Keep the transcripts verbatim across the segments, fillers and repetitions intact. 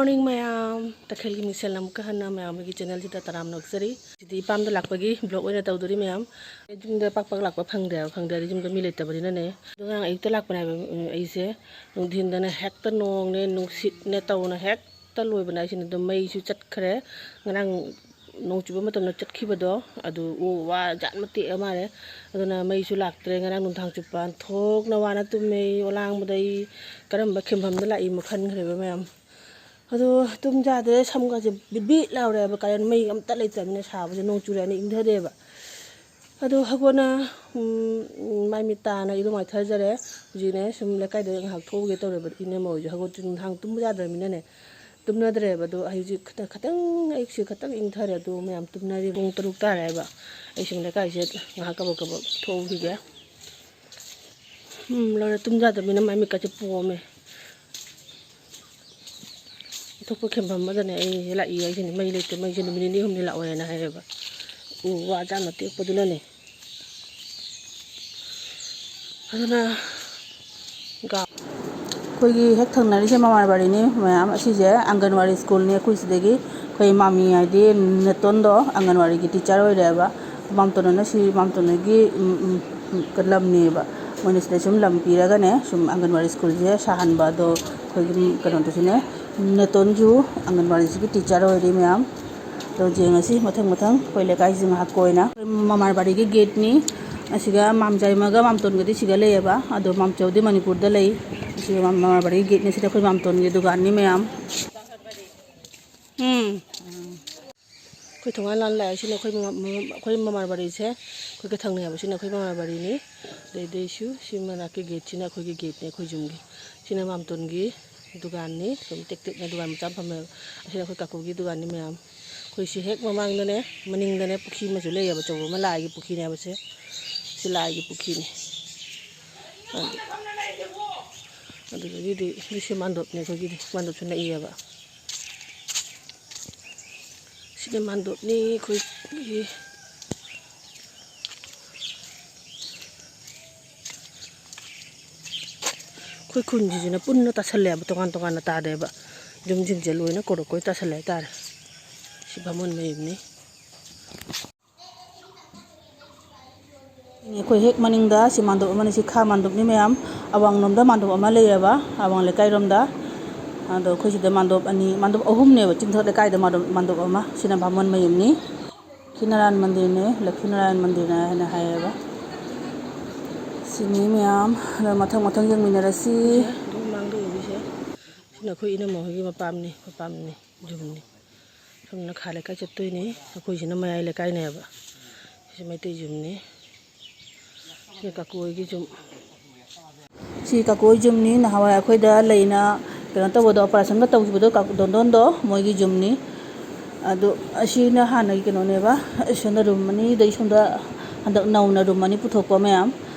Morning ꯃꯌꯥꯝ, ꯇꯈꯦꯜꯒꯤ ꯃꯤꯡꯁꯦꯜ ꯑꯃꯨꯛꯀ ꯍꯟꯅ ꯃꯌꯥꯝ ꯑꯃꯒꯤ channelꯁꯤꯗ ꯇꯔꯥꯝꯅ ꯑꯣꯛꯆꯔꯤ꯫ ꯁꯤꯗꯤ ꯏꯄꯥꯝꯗ ꯂꯥꯛꯄꯒꯤ vlog ꯑꯣꯏꯅ ꯇꯧꯗꯣꯔꯤ ꯃꯌꯥꯝ꯫ ꯑꯩ ꯌꯨꯝꯗ ꯄꯥꯛ ꯄꯥꯛ ꯂꯥꯛꯄ ꯐꯪꯗꯦ ꯍꯥꯏꯕ, ꯐꯪꯗꯦ ꯍꯥꯏꯗꯤ ꯌꯨꯝꯗ ꯃꯤ ꯂꯩꯇꯕꯅꯤꯅꯅꯦ꯫ ꯑꯗꯣ ꯉꯔꯥꯡ ꯑꯌꯨꯛꯇ ꯂꯥꯛꯄꯅꯦ ꯍꯥꯏꯕ, ꯎꯝ, ꯑꯩꯁꯦ ꯅꯨꯡꯊꯤꯟꯗꯅ ꯍꯦꯛꯇ ꯅꯣꯡꯅꯦ ꯅꯨꯡꯁꯤꯠꯅꯦ ꯇꯧꯅ ꯍꯦꯛꯇ ꯂꯣꯏꯕ ꯅꯥꯏꯁꯤꯅꯦ꯫ ꯑꯗꯣ ꯃꯩꯁꯨ ꯆꯠꯈ꯭ꯔꯦ꯫ ꯉꯔꯥꯡ ꯅꯣꯡ ꯆꯨꯕ ꯃꯇꯝꯗ ꯆꯠꯈꯤꯕꯗꯣ ꯑꯗꯨ ꯎ ꯋꯥ ꯖꯥꯠ ꯃꯇꯦꯛ ꯑꯃ ꯃꯥꯜꯂꯦ꯫ ꯑꯗꯨꯅ ꯃꯩꯁꯨ ꯂꯥꯛꯇ꯭ꯔꯦ꯫ ꯉꯔꯥꯡ ꯅꯨꯡꯗꯥꯡ ꯆꯨꯞꯄ ꯊꯣꯛꯅ ꯋꯥꯅ ꯇꯨꯝꯃꯦ꯫ ꯑꯩ ꯑꯣꯂꯥꯡꯕꯗ ꯑꯩ ꯀꯔꯝꯕ ꯈꯦꯝꯐꯝꯗ ꯂꯥꯛꯏꯃꯣ ꯈꯟꯈ꯭ꯔꯦꯕ ꯃꯌꯥꯝ꯫ ꯑꯗꯣ ꯇꯨꯝ ꯌꯥꯗ꯭ꯔꯦ, ꯁꯝꯒꯁꯦ ꯕꯤꯠ ꯕꯤꯠ ꯂꯥꯎꯔꯦꯕ, ꯀꯥꯔꯟ ꯃꯩ ꯑꯝꯇ ꯂꯩꯇ꯭ꯔꯕꯅꯤꯅ ꯁꯥꯕꯁꯦ, ꯅꯣꯡ ꯆꯨꯔꯛꯑꯅꯤ ꯏꯪꯊꯔꯦꯕ꯫ ꯑꯗꯣ ꯍꯧꯒꯠꯅ, ꯎꯝ, ꯎꯝ, ꯃꯥꯏ ꯃꯤꯠ ꯇꯥꯅ ꯏꯔꯨ ꯃꯥꯏꯊꯖꯔꯦ꯫ ꯍꯧꯖꯤꯛꯅꯦ ꯁꯨꯝ ꯂꯩꯀꯥꯏꯗ ꯉꯥꯏꯍꯥꯛ ꯊꯣꯛꯎꯒꯦ ꯇꯧꯔꯦꯕ, ꯏꯅꯝꯃ ꯍꯣꯏꯁꯨ ꯍꯧꯒꯠꯇ꯭ꯔꯤ, ꯅꯨꯡꯗꯥꯡ ꯇꯨꯝꯕ ꯌꯥꯗ꯭ꯔꯕꯅꯤꯅꯅꯦ ꯇꯨꯝꯅꯗ꯭ꯔꯦꯕ꯫ ꯑꯗꯣ ꯍꯧꯖꯤꯛ ꯈꯤꯇꯪ, ꯈꯤꯇꯪ ꯑꯌꯨꯛꯁꯦ ꯈꯤꯇꯪ ꯏꯪꯊꯔꯦ, ꯑꯗꯣ ꯃꯌꯥꯝ ꯇꯨꯝꯅꯔꯤ꯫ ꯄꯨꯡ ꯇꯔꯨꯛ ꯇꯥꯔꯦ ꯍꯥꯏꯕ꯫ ꯑꯩ ꯁꯨꯝ ꯂꯩꯀꯥꯏꯁꯦ ꯉꯥꯏꯍꯥꯛ ꯀꯕꯛ ꯀꯕꯛ ꯊꯣꯛꯎꯈꯤꯒꯦ꯫ ꯎꯝ, ꯂꯣꯏꯔꯦ, ꯇꯨꯝ ꯌꯥꯗꯕꯅꯤꯅ ꯃꯥꯏ ꯃꯤꯠꯀꯁꯦ ꯄꯣꯝꯃꯦ꯫ ꯑꯇꯣꯞꯄ ꯈꯦꯝꯐꯝ ꯑꯃꯗꯅꯦ ꯑꯩꯁꯦ ꯂꯥꯛꯏ ꯍꯥꯏꯁꯤꯅꯦ, ꯃꯩ ꯂꯩꯇꯦ, ꯃꯩꯁꯦ ꯅꯨꯃꯤꯠ ꯅꯤꯅꯤ ꯍꯨꯝꯅꯤ ꯂꯥꯛꯑꯣꯏꯅ ꯍꯥꯏꯌꯦꯕ꯫ ꯎ ꯋꯥ ꯖꯥꯠ ꯃꯇꯦꯛꯄꯗꯨꯅꯅꯦ꯫ ꯑꯗꯨꯅ ꯒꯥ-, ꯑꯩꯈꯣꯏꯒꯤ ꯍꯦꯛ ꯊꯪꯅꯔꯤꯁꯦ ꯃꯃꯥꯔꯕꯥꯔꯤꯅꯤ ꯃꯌꯥꯝ꯫ ꯑꯁꯤꯁꯦ ꯑꯪꯒꯟꯋꯥꯗꯤ ꯁ꯭ꯀꯨꯜꯅꯤ꯫ ꯑꯩꯈꯣꯏ ꯁꯤꯗꯒꯤ ꯑꯩꯈꯣꯏ ꯃꯥꯃꯤ ꯍꯥꯏꯗꯤ ꯅꯦꯇꯣꯟꯗꯣ ꯑꯪꯒꯟꯋꯥꯗꯤꯒꯤ ꯇꯤꯆꯔ ꯑꯣꯏꯔꯦꯕ꯫ ꯃꯥꯝꯇꯣꯟꯅ ꯁꯤ ꯃꯥꯝꯇꯣꯟꯅꯒꯤ, ꯎꯝ, ꯎꯝ, ꯎꯝ, ꯂꯝꯅꯦꯕ꯫ ꯃꯣꯏꯅ ꯁꯤꯗ ꯁꯨꯝ ꯂꯝ ꯄꯤꯔꯒꯅꯦ ꯁꯨꯝ ꯑꯪꯒꯟꯋꯥꯗꯤ ꯁ꯭ꯀꯨꯜꯁꯦ ꯁꯥꯍꯟꯕ꯫ ꯑꯗꯣ ꯑꯩꯈꯣꯏꯒꯤ ꯀꯩꯅꯣꯗꯨꯁꯨꯅꯦ, ꯅꯦꯇꯣꯟꯁꯨ ꯑꯪꯒꯟꯋꯥꯗꯤꯁꯤꯒꯤ ꯇꯤꯆꯔ ꯑꯣꯏꯔꯤ ꯃꯌꯥꯝ꯫ ꯑꯗꯣ ꯌꯦꯡꯉꯁꯤ ꯃꯊꯪ ꯃꯊꯪ ꯑꯩꯈꯣꯏ ꯂꯩꯀꯥꯏꯁꯤ ꯉꯥꯏꯍꯥꯛ ꯀꯣꯏꯅ꯫ ꯑꯩꯈꯣꯏ ꯃꯃꯥꯔꯕꯥꯔꯤꯒꯤ ꯒꯦꯠꯅꯤ꯫ ꯑꯁꯤꯒ ꯃꯥꯝꯖꯥꯏꯃꯒ ꯃꯥꯝꯇꯣꯟꯒꯗꯤ ꯁꯤꯒ ꯂꯩꯌꯦꯕ꯫ ꯑꯗꯣ ꯃꯥꯝꯆꯧꯗꯤ ꯃꯅꯤꯄꯨꯔꯗ ꯂꯩ꯫ ꯑꯁꯤꯒ ꯃꯃꯥꯔꯕꯥꯔꯤꯒꯤ ꯒꯦꯠꯅꯤ꯫ ꯁꯤꯗ ꯑꯩꯈꯣꯏ ꯃꯥꯝꯇꯣꯟꯒꯤ ꯗꯨꯀꯥꯟꯅꯤ ꯃꯌꯥꯝ꯫ ꯎꯝ꯫ ꯑꯩꯈꯣꯏ ꯊꯣꯡꯒꯥꯜ ꯂꯥꯟ ꯂꯥꯛꯑꯦ꯫ ꯁꯤꯅ ꯑꯩꯈꯣꯏ ꯃꯃꯥ-, ꯃꯃꯥ-, ꯑꯩꯈꯣꯏ ꯃꯃꯥꯔꯕꯥꯔꯤꯁꯦ ꯑꯩꯈꯣꯏꯒ ꯊꯪꯅꯩ ꯍꯥꯏꯕ꯫ ꯁꯤꯅ ꯑꯩꯈꯣꯏ ꯃꯃꯥꯔꯕꯥꯔꯤꯅꯤ꯫ ꯑꯗꯩꯗꯩꯁꯨ ꯁꯤ ꯃꯅꯥꯛꯀꯤ ꯒꯦꯠꯁꯤꯅ ꯑꯩꯈꯣꯏꯒꯤ ꯒꯦꯠꯅꯤ, ꯑꯩꯈꯣꯏ ꯌꯨꯝꯒꯤ꯫ ꯁꯤꯅ ꯃꯥꯝꯇꯣꯟꯒꯤ ꯗꯨꯀꯥꯟꯅꯤ꯫ ꯁꯨꯝ ꯇꯦꯛ ꯇꯦꯛꯅ ꯗꯨꯀꯥꯟ ꯃꯆꯥ ꯑꯃ ꯐꯝꯃꯦꯕ꯫ ꯑꯁꯤꯅ ꯑꯩꯈꯣꯏ ꯀꯥꯀꯨꯒꯤ ꯗꯨꯀꯥꯟꯅꯤ ꯃꯌꯥꯝ꯫ ꯑꯩꯈꯣꯏ ꯁꯤ ꯍꯦꯛ ꯃꯃꯥꯡꯗꯅꯦ, ꯃꯅꯤꯡꯗꯅꯦ ꯄꯨꯈ꯭ꯔꯤ ꯑꯃꯁꯨ ꯂꯩꯌꯦꯕ, ꯑꯆꯧꯕ ꯑꯃ, ꯂꯥꯏꯒꯤ ꯄꯨꯈ꯭ꯔꯤꯅꯦꯕ ꯁꯦ꯫ ꯁꯤ ꯂꯥꯏꯒꯤ ꯄꯨꯈ꯭ꯔꯤꯅꯤ꯫ ꯑꯗꯨ-, ꯑꯗꯨꯗꯒꯤꯗꯤ ꯁꯤ ꯃꯥꯟꯗꯣꯞꯅꯦ ꯑꯩꯈꯣꯏꯒꯤꯗꯤ, ꯃꯥꯟꯗꯣꯞꯁꯨ ꯅꯛꯏꯌꯦꯕ꯫ ꯁꯤꯅ ꯃꯥꯟꯗꯣꯞꯅꯤ ꯑꯩꯈꯣꯏꯒꯤ꯫ ꯑꯩꯈꯣꯏ ꯈꯨꯟꯁꯤꯁꯤꯅ ꯄꯨꯟꯅ ꯇꯥꯁꯜꯂꯦꯕ, ꯇꯣꯉꯥꯟ ꯇꯣꯉꯥꯟꯅ ꯇꯥꯗꯦꯕ꯫ ꯌꯨꯝꯁꯤꯡꯁꯦ ꯂꯣꯏꯅ ꯀꯣꯔꯣꯛ ꯀꯣꯏ ꯇꯥꯁꯜꯂꯦ ꯍꯥꯏꯇꯥꯔꯦ꯫ ꯁꯤ ꯕꯥꯃꯣꯟ ꯃꯌꯨꯝꯅꯤ꯫ ꯑꯩꯈꯣꯏ ꯍꯦꯛ ꯃꯅꯤꯡꯗ ꯁꯤ ꯃꯥꯟꯗꯣꯞ ꯑꯃꯅꯤ, ꯁꯤ ꯈꯥ ꯃꯥꯟꯗꯣꯞꯅꯤ ꯃꯌꯥꯝ꯫ ꯑꯋꯥꯡꯂꯣꯝꯗ ꯃꯥꯟꯗꯣꯞ ꯑꯃ ꯂꯩꯌꯦꯕ, ꯑꯋꯥꯡ ꯂꯩꯀꯥꯏꯔꯣꯝꯗ꯫ ꯑꯗꯣ ꯑꯩꯈꯣꯏ ꯁꯤꯗ ꯃꯥꯟꯗꯣꯞ ꯑꯅꯤ, ꯃꯥꯟꯗꯣꯞ ꯑꯍꯨꯝꯅꯦꯕ, ꯆꯤꯡꯊꯛ ꯂꯩꯀꯥꯏꯗ ꯃꯥꯟꯗꯣꯞ, ꯃꯥꯟꯗꯣꯞ ꯑꯃ, ꯁꯤꯅ ꯕꯥꯃꯣꯟ ꯃꯌꯨꯝꯅꯤ꯫ ꯂꯛꯈꯤꯅꯥꯔꯥꯌꯟ ꯃꯟꯗꯤꯔꯅꯦ, ꯂꯛꯈꯤꯅꯥꯔꯥꯌꯟ ꯃꯟꯗꯤꯔꯅ ꯍꯥꯏꯅ ꯍꯥꯏꯌꯦꯕ꯫ ꯁꯤꯅꯤ ꯃꯌꯥꯝ꯫ ꯑꯗꯣ ꯃꯊꯪ ꯃꯊꯪ ꯌꯦꯡꯃꯤꯟꯅꯔꯁꯤ꯫ ꯑꯗꯨꯝ ꯃꯥꯡꯗ ꯎꯕꯤꯁꯦ, ꯁꯤꯅ ꯑꯩꯈꯣꯏ ꯏꯅꯝꯃ ꯍꯣꯏꯒꯤ ꯃꯄꯥꯝꯅꯤ, ꯃꯄꯥꯝꯅꯤ, ꯌꯨꯝꯅꯤ꯫ ꯁꯣꯝꯅ ꯈꯥ ꯂꯩꯀꯥꯏ ꯆꯠꯇꯣꯏꯅꯤ, ꯑꯩꯈꯣꯏꯁꯤꯅ ꯃꯌꯥꯏ ꯂꯩꯀꯥꯏꯅꯦꯕ꯫ ꯁꯤ ꯃꯩꯇꯩ ꯌꯨꯝꯅꯤ꯫ ꯁꯤ ꯀꯥꯀꯨ ꯍꯣꯏꯒꯤ ꯌꯨꯝ꯫ ꯁꯤ ꯀꯥꯀꯨ ꯍꯣꯏ ꯌꯨꯝꯅꯤ, ꯅꯍꯥꯟꯋꯥꯏ ꯑꯩꯈꯣꯏꯗ ꯂꯩꯅ ꯀꯩꯅꯣ ꯇꯧꯕꯗꯣ, ꯑꯣꯄꯔꯦꯁꯟꯒ ꯇꯧꯈꯤꯕꯗꯣ, ꯀꯥꯀꯨ ꯗꯣꯟꯗꯣꯟꯗꯣ, ꯃꯣꯏꯒꯤ ꯌꯨꯝꯅꯤ꯫ ꯑꯗꯨ ꯑꯁꯤꯅ ꯍꯥꯟꯅꯒꯤ ꯀꯩꯅꯣꯅꯦꯕ꯫ ꯁꯣꯝꯗ ꯔꯨꯝ ꯑꯅꯤ, ꯑꯗꯩ ꯁꯣꯝꯗ ꯍꯟꯗꯛ ꯅꯧꯅ ꯔꯨꯝ ꯑꯅꯤ ꯄꯨꯊꯣꯛꯄ ꯃꯌꯥꯝ꯫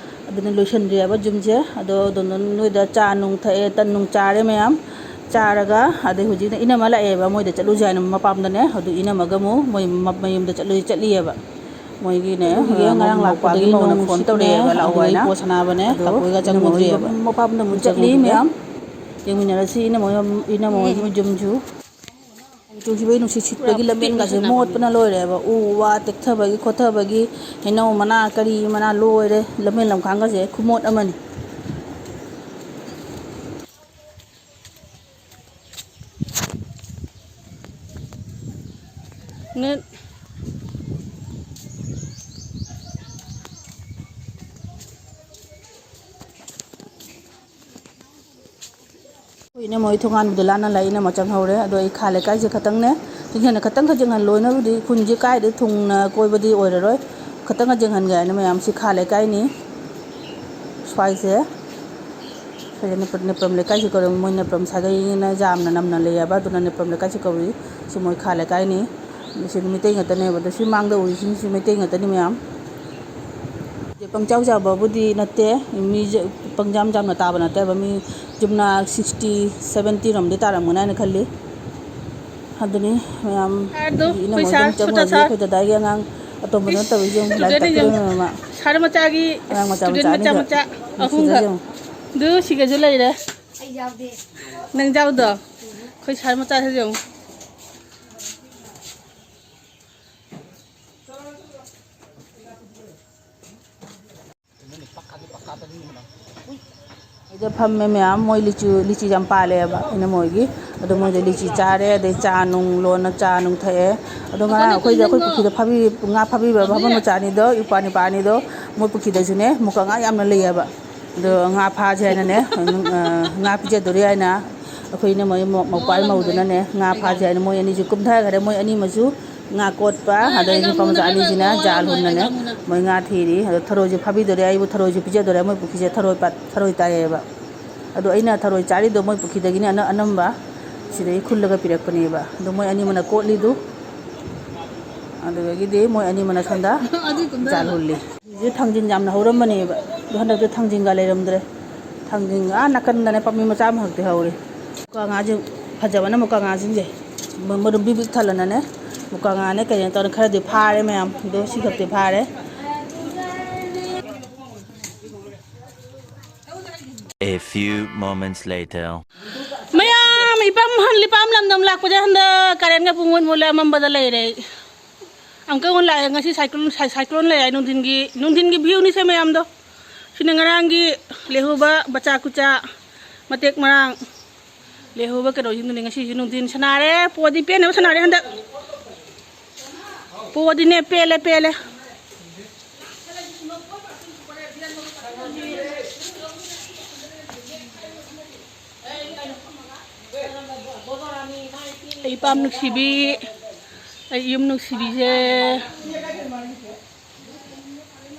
ꯑꯗꯨꯅ ꯂꯣꯏꯁꯟꯗ꯭ꯔꯤꯑꯕ ꯌꯨꯝꯁꯦ꯫ ꯑꯗꯣ ꯗꯣꯟꯗꯣꯟ ꯅꯣꯏꯗ ꯆꯥ ꯅꯨꯡ ꯊꯛꯑꯦ, ꯇꯟ ꯅꯨꯡ ꯆꯥꯔꯦ ꯃꯌꯥꯝ꯫ ꯆꯥꯔꯒ ꯑꯗꯩ ꯍꯧꯖꯤꯛꯅ ꯏꯅꯝꯃ ꯂꯥꯛꯑꯦꯕ, ꯃꯣꯏꯗ ꯆꯠꯂꯨꯁꯦ ꯍꯥꯏꯅ ꯃꯄꯥꯝꯗꯅꯦ꯫ ꯑꯗꯨ ꯏꯅꯝꯃꯒ ꯑꯃꯨꯛ ꯃꯣꯏ ꯃ-, ꯃꯌꯨꯝꯗ ꯆꯠꯂꯨ-, ꯆꯠꯂꯤꯑꯕ꯫ ꯃꯣꯏꯒꯤꯅꯦ, ꯑꯗꯨꯒꯤ ꯑ, ꯉꯔꯥꯡ ꯃꯧ-, ꯂꯥꯛꯄꯗꯒꯤ ꯃꯧꯄꯥꯒꯤ ꯃꯧꯅ ꯅꯣꯡ ꯐꯣꯟ ꯅꯨꯡꯁꯤꯠꯅꯦ, ꯇꯧꯔꯛꯑꯦꯕ, "ꯂꯥꯛꯑꯣ" ꯑꯗꯨꯗꯒꯤ ꯍꯥꯏꯅ꯫ ꯄꯣꯠ ꯁꯅꯥꯕꯅꯦ, ꯑꯗꯣ ꯀꯥꯀꯨꯒ ꯏꯅꯝꯃ ꯍꯣꯏ ꯆꯪꯉꯨꯗ꯭ꯔꯤꯑꯕ꯫ ꯃꯄꯥꯝꯗ ꯑꯃꯨꯛ ꯆꯠꯂꯤ ꯆꯪꯉꯨꯈꯤꯒꯦ꯫ ꯃꯌꯥꯝ꯫ ꯌꯦꯡꯃꯤꯟꯅꯔꯁꯤ ꯏꯅꯝꯃ ꯍꯣꯏ, ꯏꯅꯝꯃ ꯍꯣꯏꯒꯤ ꯌꯨꯝꯁꯨ꯫ ꯅꯣꯡ ꯆꯨꯈꯤꯕꯒꯤ ꯅꯨꯡꯁꯤꯠ ꯁꯤꯠꯄꯒꯤ ꯂꯝꯕꯦꯟꯒꯁꯦ ꯃꯣꯠꯄꯅ ꯂꯣꯏꯔꯦꯕ꯫ ꯎ ꯋꯥ ꯇꯦꯛꯊꯕꯒꯤ ꯈꯣꯠꯊꯕꯒꯤ, ꯍꯩꯅꯧ ꯃꯅꯥ ꯀꯔꯤ ꯃꯅꯥ ꯂꯣꯏꯔꯦ꯫ ꯂꯝꯕꯦꯟ ꯂꯝꯈꯥꯡꯒꯁꯦ ꯈꯨꯃꯣꯠ ꯑꯃꯅꯤ꯫ ꯅꯦꯠ꯫ ꯑꯩꯈꯣꯏ ꯏꯅꯝꯃ ꯍꯣꯏ ꯊꯣꯡꯒꯥꯟꯕꯨꯗꯤ ꯂꯥꯟꯅ ꯂꯥꯛꯏ, ꯏꯅꯝꯃ ꯆꯪꯍꯧꯔꯦ꯫ ꯑꯗꯣ ꯑꯩ ꯈꯥ ꯂꯩꯀꯥꯏꯁꯦ ꯈꯇꯪꯅꯦ, ꯆꯤꯡꯁꯤꯟꯅ ꯈꯇꯪ ꯈꯛ ꯌꯦꯡꯍꯜꯂꯣ꯫ ꯑꯩꯅꯕꯨꯗꯤ ꯈꯨꯟꯁꯦ ꯀꯥꯏꯗꯩ ꯊꯨꯡꯅ ꯀꯣꯏꯕꯗꯤ ꯑꯣꯏꯔꯔꯣꯏ, ꯈꯇꯪ ꯈꯛ ꯌꯦꯡꯍꯟꯒꯦ ꯍꯥꯏꯅ꯫ ꯃꯌꯥꯝ ꯁꯤ ꯈꯥ ꯂꯩꯀꯥꯏꯅꯤ꯫ ꯁ꯭ꯋꯥꯏꯁꯦ ꯑꯩꯈꯣꯏꯁꯦ ꯅꯦꯄ꯭ꯔꯝ, ꯅꯦꯄ꯭ꯔꯝ ꯂꯩꯀꯥꯏꯁꯤ ꯀꯧꯔꯦ꯫ ꯃꯣꯏ ꯅꯦꯄ꯭ꯔꯝ ꯁꯥꯒꯩꯅ ꯌꯥꯝꯅ ꯅꯝꯅ ꯂꯩꯌꯦꯕ, ꯑꯗꯨꯅ ꯅꯦꯄ꯭ꯔꯝ ꯂꯩꯀꯥꯏꯁꯤ ꯀꯧꯏ꯫ ꯁꯤ ꯃꯣꯏ ꯈꯥ ꯂꯩꯀꯥꯏꯅꯤ꯫ ꯁꯤꯗꯤ ꯃꯩꯇꯩ ꯉꯥꯛꯇꯅꯦꯕ꯫ ꯑꯗꯣ ꯁꯤ ꯃꯥꯡꯗ ꯎꯔꯤꯁꯤꯡꯁꯤ ꯃꯩꯇꯩ ꯉꯥꯛꯇꯅꯤ ꯃꯌꯥꯝ꯫ ꯄꯪꯆꯥꯎ ꯆꯥꯎꯕꯕꯨꯗꯤ ꯅꯠꯇꯦ꯫ ꯃꯤꯁꯦ ꯄꯪꯌꯥꯝ ꯌꯥꯝꯅ ꯇꯥꯕ ꯅꯠꯇꯦꯕ꯫ ꯃꯤ ꯌꯨꯝꯅꯥꯛ sixty, seventy ꯔꯣꯝꯗꯤ ꯇꯥꯔꯝꯒꯅꯤ ꯍꯥꯏꯅ ꯈꯜꯂꯤ꯫ ꯑꯗꯨꯅꯤ ꯃꯌꯥꯝ꯫ ꯁꯥꯔꯗꯣ, ꯑꯩꯈꯣꯏ ꯄꯩꯁꯥ ꯑꯃꯨꯛꯇꯪ ꯁꯨꯠ ꯑꯣꯏꯕꯤ ꯑꯁꯥ ꯑꯩꯈꯣꯏ ꯗꯗꯥꯒꯤ ꯑꯉꯥꯡ ꯑꯇꯣꯝꯕꯗꯨꯅ ꯏꯁ, ꯇꯧꯔꯤꯁꯦ ꯌꯦꯡꯉꯨ, ꯂꯥꯏꯔꯤꯛ student ꯌꯦꯡꯉꯨ꯫ ꯇꯥꯛꯄꯤꯔꯝꯃꯦ ꯃꯃꯥ꯫ ꯁꯥꯔ ꯃꯆꯥꯒꯤ ꯑꯉꯥꯡ ꯃꯆꯥ student ꯃꯆꯥ ꯃꯆꯥ ꯑꯅꯤꯈꯛ꯫ ꯑꯍꯨꯝꯈꯛ꯫ ꯁꯤꯗ ꯌꯦꯡꯉꯨ꯫ ꯑꯗꯨ ꯁꯤꯒꯁꯨ ꯂꯩꯔꯦ꯫ ꯑꯩ ꯌꯥꯎꯗꯦ꯫ ꯅꯪ ꯌꯥꯎꯗꯣ? ꯑꯩꯈꯣꯏ ꯁꯥꯔ ꯃꯆꯥꯁꯤꯁꯨ ꯌꯦꯡꯉꯨ꯫ ꯁꯤꯗ ꯐꯝꯃꯦ ꯃꯌꯥꯝ, ꯃꯣꯏ ꯂꯤꯆꯤ, ꯂꯤꯆꯤ ꯌꯥꯝ ꯄꯥꯜꯂꯦꯕ ꯏꯅꯝꯃ ꯍꯣꯏꯒꯤ꯫ ꯑꯗꯣ ꯃꯣꯏꯗ ꯂꯤꯆꯤ ꯆꯥꯔꯦ, ꯑꯗꯩ ꯆꯥ ꯅꯨꯡ ꯂꯣꯟꯅ ꯆꯥ ꯅꯨꯡ ꯊꯛꯑꯦ꯫ ꯑꯗꯣ ꯉꯔꯥꯡ ꯑꯩꯈꯣꯏꯗ ꯑꯩꯈꯣꯏ ꯄꯨꯈ꯭ꯔꯤꯗ ꯐꯥꯕꯤ-, ꯉꯥ ꯐꯥꯕꯤꯕ ꯕꯥꯃꯣꯟ ꯃꯆꯥ ꯑꯅꯤꯗꯣ, ꯏꯄ꯭ꯋꯥ ꯅꯤꯄꯥ ꯑꯅꯤꯗꯣ, ꯃꯣꯏ ꯄꯨꯈ꯭ꯔꯤꯗꯁꯨꯅꯦ ꯃꯨꯀꯥ ꯉꯥ ꯌꯥꯝꯅ ꯂꯩꯌꯦꯕ꯫ ꯑꯗꯣ ꯉꯥ ꯐꯥꯁꯦ ꯍꯥꯏꯅꯅꯦ, ꯉꯥ ꯄꯤꯖꯗꯣꯔꯦ ꯍꯥꯏꯅ ꯑꯩꯈꯣꯏ ꯏꯅꯝꯃ ꯍꯣꯏ ꯃꯧ-, ꯃꯧꯄ꯭ꯋꯥ ꯃꯧꯗꯨꯅꯅꯦ ꯉꯥ ꯐꯥꯁꯦ ꯍꯥꯏꯅ ꯃꯣꯏ ꯑꯅꯤꯁꯨ ꯀꯨꯝꯊꯈ꯭ꯔꯦ꯫ ꯃꯣꯏ ꯑꯅꯤꯃꯁꯨ ꯉꯥ ꯀꯣꯠꯄ, ꯑꯗꯩ ꯅꯨꯄꯥ ꯃꯆꯥ ꯑꯅꯤꯁꯤꯅ ꯖꯥꯜ ꯍꯨꯟꯅꯅꯦ ꯃꯣꯏ ꯉꯥ ꯊꯤꯔꯤ꯫ ꯑꯗꯣ ꯊꯔꯣꯏꯁꯦ ꯐꯥꯕꯤꯗꯣꯔꯦ, ꯑꯩꯕꯨ ꯊꯔꯣꯏꯁꯦ ꯄꯤꯖꯗꯣꯔꯦ꯫ ꯃꯣꯏ ꯄꯨꯈ꯭ꯔꯤꯁꯦ ꯊꯔꯣꯏ ꯄꯥꯠ-, ꯊꯔꯣꯏ ꯇꯥꯏꯌꯦꯕ꯫ ꯑꯗꯣ ꯑꯩꯅ ꯊꯔꯣꯏ ꯆꯥꯔꯤꯗꯣ ꯃꯣꯏ ꯄꯨꯈ꯭ꯔꯤꯗꯒꯤꯅꯦ ꯑꯅ-, ꯑꯅꯝꯕ ꯁꯤꯗꯒꯤ ꯈꯨꯜꯂꯒ ꯄꯤꯔꯛꯄꯅꯦꯕ꯫ ꯑꯗꯣ ꯃꯣꯏ ꯑꯅꯤꯃꯅ ꯀꯣꯠꯂꯤꯗꯨ, ꯑꯗꯨꯗꯒꯤꯗꯤ ꯃꯣꯏ ꯑꯅꯤꯃꯅ ꯁꯣꯝꯗ ꯖꯥꯜ ꯍꯨꯜꯂꯤ꯫ ꯁꯤꯁꯦ ꯊꯥꯡꯖꯤꯡ ꯌꯥꯝꯅ ꯍꯧꯔꯝꯕꯅꯦꯕ, ꯑꯗꯣ ꯍꯟꯗꯛꯇꯤ ꯊꯥꯡꯖꯤꯡꯒ ꯂꯩꯔꯝꯗ꯭ꯔꯦ꯫ ꯊꯥꯡꯖꯤꯡ ꯑꯥ ꯅꯥꯀꯟꯗꯅꯦ ꯄꯥꯝꯕꯤ ꯃꯆꯥ ꯑꯃꯈꯛꯇꯤ ꯍꯧꯔꯤ꯫ ꯃꯨꯀꯥ ꯉꯥꯁꯦ ꯐꯖꯕꯅ ꯃꯨꯀꯥ ꯉꯥꯁꯤꯡꯁꯦ ꯃ-, ꯃꯔꯨꯝ ꯕꯤꯛ ꯕꯤꯛ ꯊꯜꯂꯅꯅꯦ, ꯃꯨꯀꯥ ꯉꯥꯅꯦ ꯀꯩꯅꯣ ꯇꯧꯔ ꯈꯔꯗꯤ ꯐꯥꯔꯦ ꯃꯌꯥꯝ, ꯑꯗꯣ ꯁꯤ ꯈꯛꯇꯤ ꯐꯥꯔꯦ꯫ A few moments later. ꯃꯌꯥꯝ ꯏꯄꯥꯝ ꯍꯟ-, ꯏꯄꯥꯝ ꯂꯝꯗꯝ ꯂꯥꯛꯄꯁꯦ ꯍꯟꯗꯛ ꯀꯔꯦꯟꯒ ꯄꯨꯡꯃꯨꯠ ꯃꯨꯠꯂꯦ, ꯑꯃꯝꯕꯗ ꯂꯩꯔꯦ ꯑꯩ꯫ ꯑꯃꯨꯛꯀ ꯑꯃꯨꯛ ꯂꯥꯛꯑꯦ꯫ ꯉꯁꯤ cyclone, ꯁꯥꯏ-, cyclone ꯂꯩ ꯍꯥꯏ ꯅꯨꯡꯊꯤꯟꯒꯤ, ꯅꯨꯡꯊꯤꯟꯒꯤ viewꯅꯤꯁꯦ ꯃꯌꯥꯝꯗꯣ꯫ ꯁꯤꯅ ꯉꯔꯥꯡꯒꯤ ꯂꯦꯍꯧꯕ ꯕꯆꯥ ꯀꯨꯆꯥ ꯃꯇꯦꯛ ꯃꯔꯥꯡ꯫ ꯂꯦꯍꯧꯕ ꯀꯩꯅꯣꯁꯤꯡꯗꯨꯅꯤ ꯉꯁꯤꯁꯨ ꯅꯨꯡꯊꯤꯟ ꯁꯥꯟꯅꯔꯦ꯫ ꯄꯣꯗꯤ ꯄꯦꯟꯅꯕ ꯁꯥꯟꯅꯔꯦ ꯍꯟꯗꯛ꯫ ꯄꯣꯗꯤꯅꯦ ꯄꯦꯜꯂꯦ, ꯄꯦꯜꯂꯦ꯫ ꯑꯩ ꯏꯄꯥꯝ ꯅꯨꯡꯁꯤꯕꯤ, ꯑꯩ ꯌꯨꯝ ꯅꯨꯡꯁꯤꯕꯤꯁꯦ꯫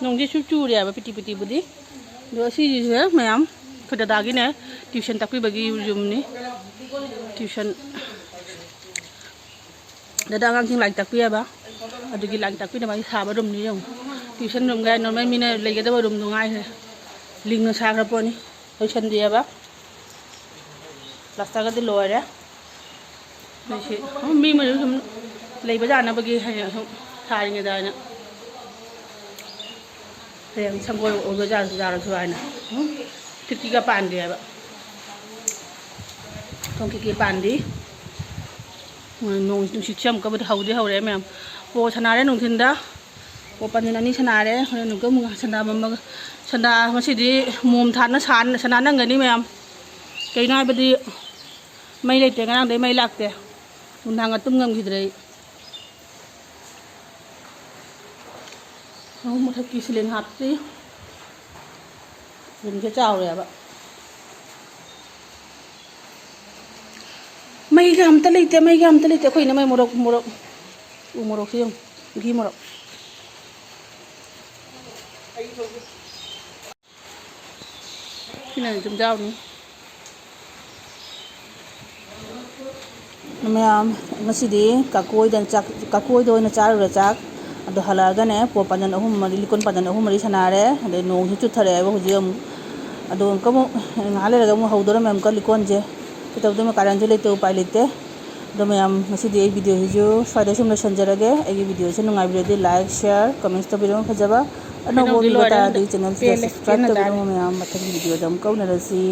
ꯅꯣꯡꯁꯦ ꯁꯨꯝ ꯆꯨꯔꯦꯕ ꯄꯤꯇꯤ ꯄꯤꯇꯤꯕꯨꯗꯤ꯫ ꯑꯗꯣ ꯑꯁꯤꯁꯤꯁꯦ ꯃꯌꯥꯝ ꯑꯩꯈꯣꯏ ꯗꯗꯥꯒꯤꯅꯦ tuition ꯇꯥꯛꯄꯤꯕꯒꯤ ꯌꯨꯝꯅꯤ꯫ Tuition ꯗꯗꯥ ꯑꯉꯥꯡꯁꯤꯡ ꯂꯥꯏꯔꯤꯛ ꯇꯥꯛꯄꯤꯑꯕ, ꯑꯗꯨꯒꯤ ꯂꯥꯏꯔꯤꯛ ꯇꯥꯛꯄꯤꯅꯕ ꯑꯩ ꯁꯥꯕ roomꯅꯤ ꯌꯦꯡꯉꯨ꯫ Tuition room ꯀꯥꯏ normal ꯃꯤꯅ ꯂꯩꯒꯗꯕ roomꯗꯣ ꯉꯥꯏꯈ꯭ꯔꯦ꯫ ꯂꯤꯡꯅ ꯁꯥꯈ꯭ꯔ ꯄꯣꯠꯅꯤ꯫ ꯂꯣꯏꯁꯟꯗꯦꯕ꯫ Plasterꯒꯗꯤ ꯂꯣꯏꯔꯦ꯫ ꯃꯁꯤ ꯃꯤ ꯑꯃꯁꯨ ꯁꯨꯝ ꯂꯩꯕ ꯌꯥꯅꯕꯒꯤ ꯍꯌꯦꯡ ꯁꯨꯝ ꯁꯥꯔꯤꯉꯩꯗ ꯍꯥꯏꯅ꯫ ꯍꯌꯦꯡ ꯁꯪꯒꯣꯏ ꯑꯣꯏꯕ ꯌꯥꯔꯁꯨ, ꯌꯥꯔꯁꯨ ꯍꯥꯏꯅ꯫ ꯎꯝ, ꯈꯤꯇꯤꯒ ꯄꯥꯟꯗꯦꯕ꯫ ꯈꯣꯡꯀꯤꯀꯤ ꯄꯥꯟꯗꯤ꯫ ꯅꯣꯡ ꯅꯨꯡꯁꯤꯠꯁꯦ ꯑꯃꯨꯛꯀꯕꯨꯗꯤ ꯍꯧꯗꯤ ꯍꯧꯔꯛꯑꯦ ꯃꯌꯥꯝ꯫ ꯄꯣ ꯁꯥꯟꯅꯔꯦ ꯅꯨꯡꯊꯤꯟꯗ꯫ ꯄꯣ ꯄꯥꯟꯖꯟ ꯑꯅꯤ ꯁꯥꯟꯅꯔꯦ꯫ ꯍꯣꯔꯦꯟ ꯑꯃꯨꯛꯀ ꯑꯃꯨꯛ ꯁꯟꯗꯥ ꯃꯝꯃꯒ, ꯁꯟꯗꯥ ꯉꯁꯤꯗꯤ ꯃꯣꯝ ꯊꯥꯅ ꯁꯥꯟ-, ꯁꯅꯥ ꯅꯪꯒꯅꯤ ꯃꯌꯥꯝ꯫ ꯀꯩꯅꯣ ꯍꯥꯏꯕꯗꯤ ꯃꯩ ꯂꯩꯇꯦ, ꯉꯔꯥꯡꯗꯩ ꯃꯩ ꯂꯥꯛꯇꯦ꯫ ꯅꯨꯡꯗꯥꯡ ꯑꯗꯨꯝ ꯉꯝꯈꯤꯗ꯭ꯔꯦ ꯑꯩ꯫ ꯑꯍꯨꯝ ꯃꯊꯛꯀꯤ ꯁꯤꯂꯤꯡ ꯍꯥꯞꯇ꯭ꯔꯤ꯫ ꯔꯨꯝꯁꯦ ꯆꯥꯎꯔꯦꯕ꯫ ꯃꯩꯒ ꯑꯝꯇ ꯂꯩꯇꯦ, ꯃꯩꯒ ꯑꯝꯇ ꯂꯩꯇꯦ꯫ ꯑꯩꯈꯣꯏꯅ ꯃꯩ ꯃꯣꯔꯣꯛ, ꯃꯣꯔꯣꯛ, ꯎ ꯃꯣꯔꯣꯛꯁꯦ ꯌꯦꯡꯉꯨ, ꯘꯤ ꯃꯣꯔꯣꯛ꯫ ꯁꯤꯅ ꯌꯨꯝꯖꯥꯎꯅꯤ꯫ ꯃꯌꯥꯝ, ꯉꯁꯤꯗꯤ ꯀꯥꯀꯨ ꯍꯣꯏꯗ ꯆꯥꯛ, ꯀꯥꯀꯨ ꯍꯣꯏꯗ ꯑꯣꯏꯅ ꯆꯥꯔꯨꯔꯦ ꯆꯥꯛ꯫ ꯑꯗꯣ ꯍꯜꯂꯛꯑꯒꯅꯦ, ꯄꯣ ꯄꯥꯟꯖꯟ ꯑꯍꯨꯝ ꯃꯔꯤ, ꯂꯤꯀꯣꯟ ꯄꯥꯟꯖꯟ ꯑꯍꯨꯝ ꯃꯔꯤ ꯁꯥꯟꯅꯔꯦ꯫ ꯑꯗꯩ ꯅꯣꯡꯁꯨ ꯆꯨꯊꯔꯛꯑꯦꯕ ꯍꯧꯖꯤꯛ ꯑꯃꯨꯛ꯫ ꯑꯗꯣ ꯑꯃꯨꯛꯀ ꯑꯃꯨꯛ ꯉꯥꯏꯍꯥꯛ ꯂꯩꯔꯒ ꯑꯃꯨꯛ ꯍꯧꯗꯣꯔꯝꯃꯦ ꯑꯃꯨꯛꯀ ꯂꯤꯀꯣꯟꯁꯦ꯫ ꯀꯩꯗꯧꯗꯣꯏꯅꯣ, ꯀꯥꯔꯟꯁꯨ ꯂꯩꯇꯦ, ꯎꯄꯥꯏ ꯂꯩꯇꯦ꯫ ꯑꯗꯣ ꯃꯌꯥꯝ, ꯉꯁꯤꯗꯤ ꯑꯩ ꯚꯤꯗꯤꯑꯣꯁꯤꯁꯨ ꯁ꯭ꯋꯥꯏꯗ ꯁꯨꯝ ꯂꯣꯏꯁꯤꯟꯖꯔꯒꯦ꯫ ꯑꯩꯒꯤ ꯚꯤꯗꯤꯑꯣꯁꯦ ꯅꯨꯡꯉꯥꯏꯕꯤꯔꯗꯤ like, share, comments ꯇꯧꯕꯤꯔꯝꯃꯨ ꯐꯖꯕ꯫ ꯑꯅꯧꯕ ꯀꯩꯅꯣꯗꯤ ꯚꯤꯗꯤꯑꯣ ꯂꯣꯏꯔꯦ, ꯇꯥꯔꯗꯤ ꯆꯦꯅꯦꯜꯁꯤꯗ ꯄꯦꯜꯂꯦ, subscribe ꯄꯦꯟꯅ ꯇꯧꯕꯤꯔꯝꯃꯨ ꯇꯥꯔꯦ꯫ ꯃꯌꯥꯝ꯫ ꯃꯊꯪꯒꯤ ꯚꯤꯗꯤꯑꯣꯗ ꯑꯃꯨꯛ ꯀꯧꯅꯔꯁꯤ꯫